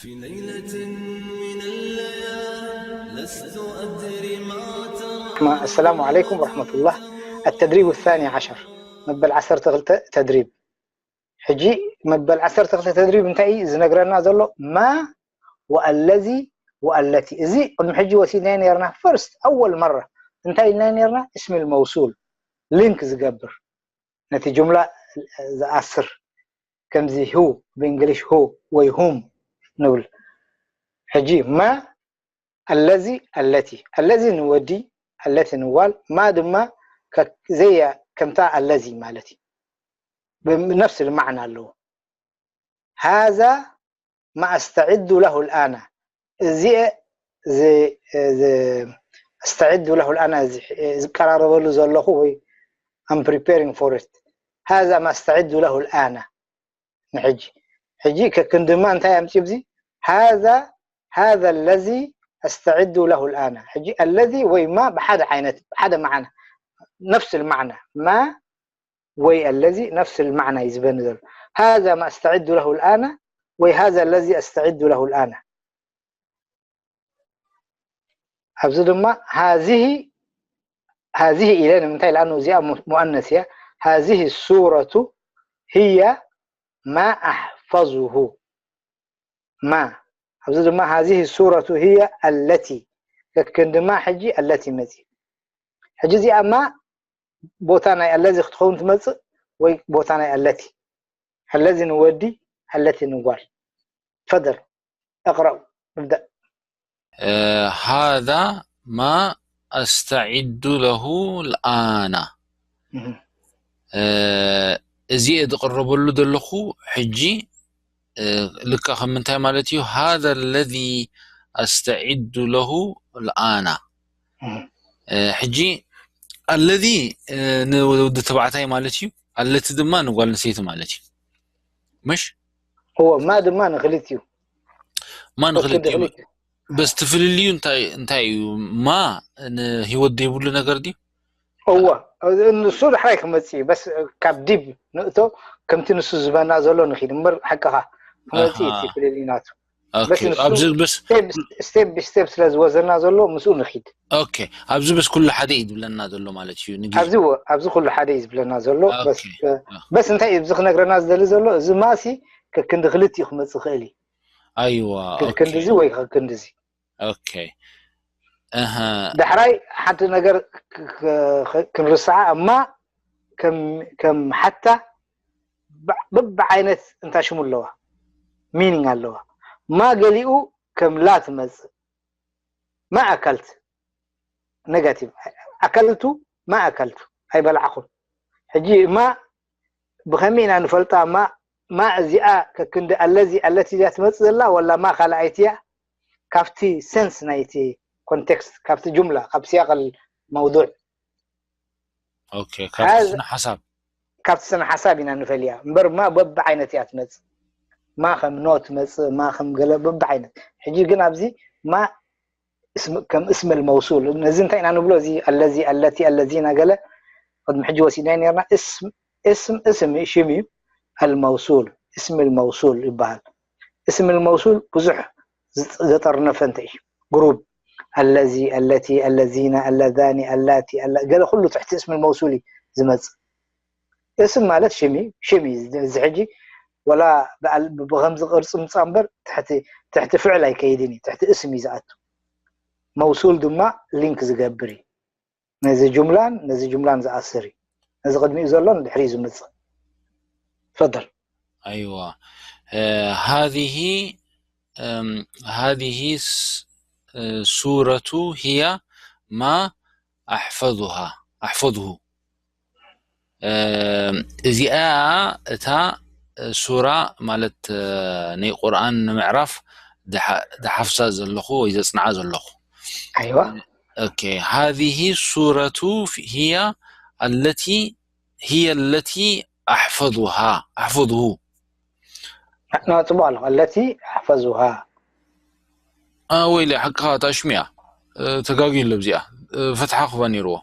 في ليلة من الليالي لست أدري ما ترى. السلام عليكم ورحمة الله. التدريب الثاني عشر، መበል ዓሰርተ ክልተ ተድሪብ። ሕጂ መበል ዓሰርተ ክልተ ተድሪብ እንታይ እዩ ዝነግረና ዘሎ? ማ ወአለዚ ወአለቲ። እዚ ቅድሚ ሕጂ ወሲድናዮ ነርና፣ ፈርስት፣ ኣወል መራ እንታይ ኢልናዮ ነርና? እስሚል መውሱል፣ ሊንክ ዝገብር፣ ነቲ ጁምላ ዝኣስር፣ ከምዚ ሁ ብእንግሊሽ ሁ ወይ ሁም ንብል። ሕጂ ማ፣ ኣለዚ፣ ኣለቲ። ኣለዚ ንወዲ፣ ኣለቲ ንጓል፣ ማ ድማ ከ-፣ ዘያ ከምታ ኣለዚ ማለት እዩ። ብነፍስ ልማዕና ኣለዎ። ሃዛ ማ ኣስተዒዱ ለሁ ልኣና። እዚአ ዝ-፣ ዝ-፣ ኣስተዒዱ ለሁ ልኣና፣ እዚ ዝቀራረበሉ ዘለኹ ወይ I'm preparing for it። ሃዛ ማ ኣስተዒዱ ለሁ ልኣና። ንሕጂ፣ ሕጂ ከክንድማ እንታይ ኣምፅኡ ብዚ? ሃዛ፣ ሃዛ ለዚ ኣስተዒዱ ለሁ ልኣና። ሕጂ ኣለዚ ወይ ማ ብሓደ ዓይነት፣ ብሓደ መዓና፣ ነፍስ ልማዕና። ማ ወይ ኣለዚ ነፍስ ልማዕና እዩ ዝበኒ ዘሎ። ሃዛ ማ ኣስተዒዱ ለሁ ልኣና ወይ ሃዛ ለዚ ኣስተዒዱ ለሁ ልኣና። ኣብዚ ድማ ሃዚህ፣ ሃዚህ ኢለ ንምንታይ? ለኣኑ እዚኣ ሙ-፣ ሙኣነስ እያ። ሃዚህ ሱረቱ ህያ ማ ኣሕፈዙሁ። ማ። ኣብዚ ድማ ሃዚህ ሱረቱ ህያ ኣለቲ። ከክንዲ ማ ሕጂ ኣለቲ መፂ። ሕጂ እዚኣ ማ ቦታ ናይ ኣለዚ ክትኸውን ትመፅእ ወይ ቦታ ናይ ኣለቲ። ኣለዚ ንወዲ፣ ኣለቲ ንጓል። تفضل، اقرأ، ابدأ. آه، هذا ما أستعد له الآن. مهم. آه، እዚ እየ ዝቕረበሉ ዘለኹ ሕጂ። آه، ልካ ከም ምንታይ ማለት እዩ? هذا الذي أستعد له الآن. مهم. آه، ሕጂ ኣለዚ፣ آه፣ ንወዲ ተባዕታይ ማለት እዩ። ኣለቲ ድማ ንጓል ኣንስተይቲ ማለት እዩ። ምሽ? እዎ፣ ማ ድማ ንክልቲኡ። ማ ንክልቲኡ። ክልቲኡ። በስ እቲ ፍልልዩ እንታይ፣ እንታይ እዩ? ማ ንህይወት ዘይብሉ ነገር ድዩ? እዎ፣ ንሱ ዳሕራይ ክመፅእ እዩ። በስ ካብ ዲብ ንእቶ፣ ከምቲ ንሱ ዝበና ዘሎ ንኺድ እምበር፣ ሓቅኻ ክመፅእ እዩ እቲ ኣሃ። ፍልልዩ ናቱ። ኦኬ፣ በስ ንሱ ኣብዚ በስ ስቴፕ፣ ስቴፕ ብስቴፕ ስለ ዝወዘና ዘሎ ምስኡ ንኺድ። ኦኬ፣ ኣብዚ በስ ኩሉ ሓደ እዩ ዝብለና ዘሎ ማለት እዩ። ንጊዜ ኣብዚ ወ-፣ ኣብዚ ኩሉ ሓደ እዩ ዝብለና ዘሎ። በስ ኦኬ። በስ እንታይ እዩ ኣብዚ ክነግረና ዝደሊ ዘሎ? እዚ ማሲ ከክንዲ ክልቲኡ ክመፅእ ይኽእል እዩ። ኣይዋ፣ ኦኬ። ከክንዲ እዚ ወይ ከክንዲ እዚ። ኦኬ። ኣሃ። ዳሕራይ ሓንቲ ነገር ክ-፣ ክ-፣ ክ-፣ ክንርስዓ እማ ከም፣ ከም ሓታ ብ-፣ በብዓይነት እንታይ ሽሙ ኣለዋ፣ ሚኒንግ ኣለዋ። ማ ገሊኡ ከም ላ ትመፅእ። ማ ኣከልት፣ ኔጋቲቭ። ኣከልቱ፣ ማ ኣከልቱ፣ ኣይበላዕኹን። ሕጂ ማ ብኸመይ ኢና ንፈልጣ? ማ፣ ማ እዚኣ ከክንዲ ኣለዚ፣ ኣለቲ እዚኣ ትመፅእ ዘላ፣ ወላ ማ ካልኣይቲ እያ? ካብቲ ሰንስ ናይቲ ኮንቴክስት፣ ካብቲ ጁምላ፣ ካብ ሲያቅ መውዱዕ፣ ኦኬ፣ ካብቲ ሃዝ-፣ ስነ ሓሳብ። ካብቲ ስነ ሓሳብ ኢና ንፈልያ እምበር፣ ማ በብዓይነት እያ ትመፅእ። ማ ከም ኖ ትመፅእ፣ ማ ከም ገለ በብዓይነት። ሕጂ ግን ኣብዚ ማ እስም-፣ ከም እስመል መውሱል፣ ነዚ እንታይ ኢና ንብሎ? እዚ ኣለዚ፣ ኣለቲ፣ ኣለዚና ገለ ቅድሚ ሕጂ ወሲድናዮ ነርና። እስም፣ እስም፣ እስም ሽም እዩ። ኣልመውሱል፣ እስም ልመውሱል ይበሃል። እስም ልመውሱል ብዙሕ ዝጥ-፣ ዘጠርነፈ እንተ እዩ። ግሩፕ፣ ኣለዚ፣ ኣለቲ፣ ኣለዚና፣ ኣለዛኒ፣ ኣላቲ፣ ኣላ-፣ ገለ ኩሉ ትሕቲ እስም ልመውሱል እዩ ዝመፅእ። እስም ማለት ሽም እዩ፣ ሽም እዩ። እዚ ሕጂ ወላ ብኣል-፣ ብኸምዚ ቅርፂ ምፃ እምበር ትሕቲ፣ ትሕቲ ፍዕል ኣይከይድን እዩ፣ ትሕቲ እስም እዩ ዝኣቱ። መውሱል ድማ ሊንክ ዝገብር እዩ። ነዚ ጁምላን ነዚ ጁምላን ዝኣስር እዩ። ነዚ ቅድሚኡ ዘሎ ንድሕሪኡ ዝመፅእ። ትፈደል። ኣይዋ። آه، هذه، آم، هذه س-، آه، سورة هي ما أحفظها، أحفظه. آم، እዚኣ እታ ሱራ ማለት፣ እ፣ ናይ ቁርኣን ንምዕራፍ ድሓ-፣ ድሓፍሳ ዘለኹ ወይ ዘጽንዓ ዘለኹ። ኣይዋ። أوكي، هذه السورة هي التي، هي التي أحفظها، أحفظه. ና-፣ ጽቡቕ ኣለኹ። ኣለቲ ኣሕፈዙሃ። ኣ፣ ወይለ፣ ሓቅኻ፣ እታ ሽም እያ። እ፣ ተጋግዩ ኣሎ ኣብዚኣ። እ፣ ፈትሓ ክባ ነይርዎ።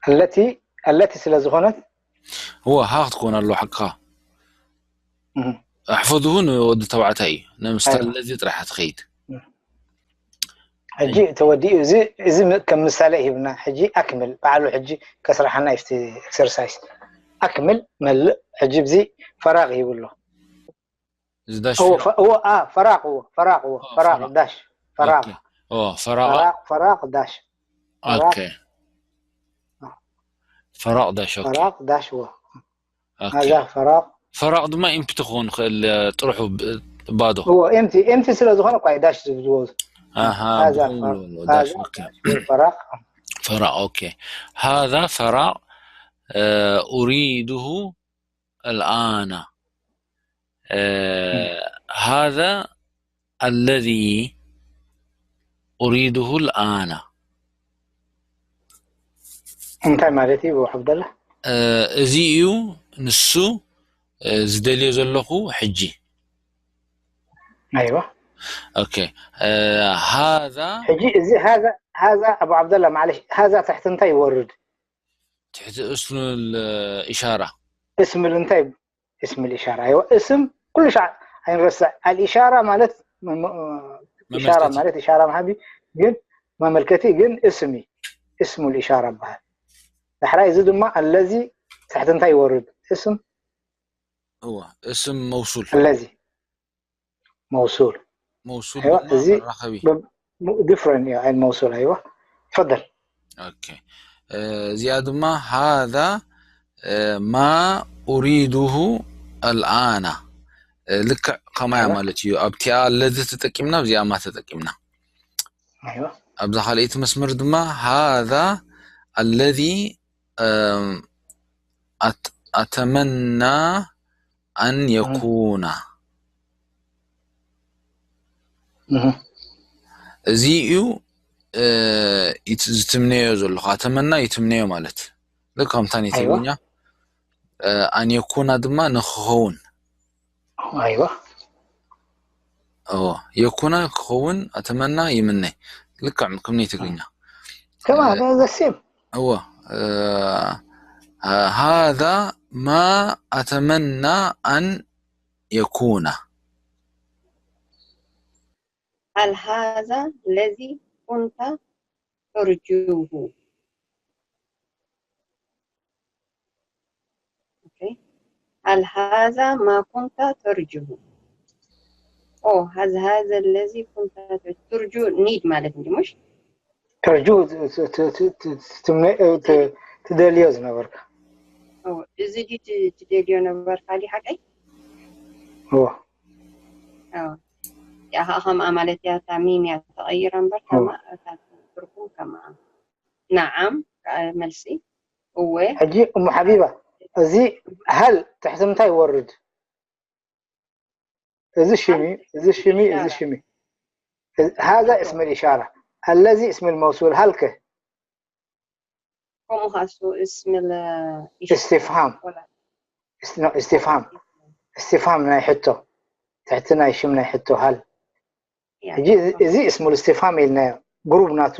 ኣለቲ፣ ኣለቲ ስለ ዝኾነት። እወ፣ ሃ ክትኮን ኣለዎ፣ ሓቅኻ። እህ። ኣሕፈዝሁ ንወዲ ተባዕታይ እዩ። ንምሳሌ ኣይዋ። ለዚ ጥራሕ ትኸይድ። ሕጂ ተወዲኡ። እዚ እዚ ም- ከም ምሳሌ ሂብና። ሕጂ ኣክምል ባዕሉ ሕጂ ከስራሓና እዩ እቲ ኤክሰርሳይዝ። ኣክምል መልእ። ሕጂ ብዚ ፈራቕ ይብሎ። እዚ ዳሽ እዎ ፊ- ፈ- እዎ ኣ ፈራቕ እዎ ፈራቕ እዎ ኦ፣ ፈራቕ ፈራቕ። ዳሽ ፈራቕ ኦኬ። ኦ፣ ፈራቕ። ፈራቕ ፈራቕ ዳሽ ፈራቕ ኦኬ። ፈራቕ ዳሽ። ኦኬ። ፈራቕ ዳሽ እዎ ኦኬ። ሃዛ ፈራቕ ፈራቕ ድማ ኢምፕቲ ክኸውን ይኽእል፣ ጥርሑ ብ- ባዶ። እዎ ኤምቲ ኤምቲ ስለ ዝኾነ እኳ እዩ ዳሽ ዝብዝዎ። ኣሃ፣ ሃዛ ብኡ ፈ- ኣሎ፣ ዳሽ። ሃዛ ኦኬ። ፈራቕ ፈራቕ። ኦኬ። ሃዛ ፈራቕ ኡሪድሁ ኣልኣና። ሃዛ ኣለዚ ኡሪድሁ ኣልኣና። እንታይ ማለት እዩ? ዓብደላ እዚ እዩ ንሱ ዝደልዮ ዘለኹ ሕጂ። ኣይዋ ኦኬ። ሃዛ ሕጂ እዚ ሃዛ ሃዛ ኣቡ ዓብደላ ማለሽ ሃዛ ትሕቲ እንታይ ይወርድ? ትሕቲ እስሙል ኢሻራ። እስምል እንታይ? እስምል ኢሻራ። ኣይዋ እስም ኩሉ ሻዕ ኣይንረስዕ። ኣልኢሻራ ማለት መ- መ- ኢሻራ መመልከቲ። ማለት ኢሻራ መሃቢ ግን መመልከቲ ግን እስም እዩ። እስሙል ኢሻራ ይበሃል። ዳሕራይ እዚ ድማ ኣለዚ ትሕቲ እንታይ ይወርድ? እስም እዋ እስም መውሱል። ኣለዚ መውሱል መውሱል ኣይዋ ድማ እዚ መራኸቢ። ዲፍረንት እዩ። ኣይ መውሱል ኣይዋ ትፈደል ኦኬ። እዚኣ ድማ ሃዛ ማ ኡሪድሁ ኣልኣና። ልክዕ ከማያ ኣይዋ ማለት እዩ። ኣብቲኣ ኣለዚ ተጠቂምና ኣብዚኣ ማ ተጠቂምና። ኣይዋ ኣብዛ ካልኣይቲ መስመር ድማ ሃዛ ኣለዚ ኣት- ኣተመና ኣን የኩና። እህ እዚ እዩ እ፣ ይት- ዝትምነዮ ዘለኹ። ኣተመና ይትምነዮ ማለት ልክ ከምታ ናይ ኣይዋ ትግርኛ እ፣ ኣን የኩና ድማ ንክኸውን። ኣይዋ እዎ የኩና ክኸውን ኣተመና ይምነ። ልክዕ ከም ናይ ትግርኛ። ከማን ዘሴም እዎ እ፣ ሃዛ ማ ኣተመና ኣን የኩና። هل هذا الذي كنت ترجوه؟ Okay. هل هذا ما كنت ترجوه؟ Oh, هل هذا الذي كنت ترجو need ማለት እንዲ مش ተርጁ ትደልዮ ዝነበርካ እዚ ድ ትደልዮ ነበርካ ዲ ሓቀይ እዎ ያኻ ከምኣ ማለት እያ እታ ሚም እያ ተቐይራ እምበር ከማ እታ ትርጉም ከማ ነዓም ከኣ መልሲ እወ ሕጂ እሞ ሓቢባ እዚ ሀል ትሕቲ ምንታይ ይወርድ እዚ ሽም እዩ እዚ ሽም እዩ እዚ ሽም እዩ هذا اسم الإشارة الذي اسم الموصول هل ከ ከምኡ ከዓ እሱ እስም استفهام استفهام استفهام ናይ ሕቶ ትሕቲ ናይ ሽም ናይ ሕቶ هل ሕጂ እዚ اسم الاستفهام ኢልናዮ ግሩብ ናቱ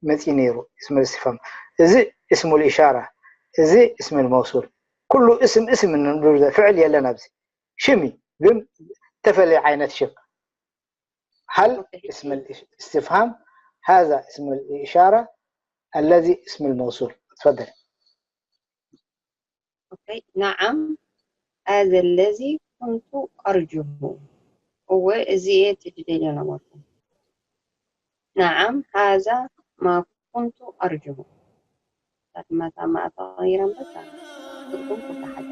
መፂኡ ነይሩ اسم الاستفهام እዚ اسم الإشارة እዚ اسم الموصول ኩሉ اسم اسم እንብሎ ፍዕል የለን ኣብዚ ሽም እዩ ግን ተፈለየ ዓይነት ሽም هل اسم الاستفهام هذا اسم الإشارة الذي اسم الموصول تفضل Okay. نعم هذا الذي كنت أرجوه እወ እዚ እየ ትደልዮ ነበርኩ نعم هذا ما كنت أرجوه እታ ድማ እታ ማኣ ተቐይራ እምበር እታ ትርጉም ኩሉ ሓደ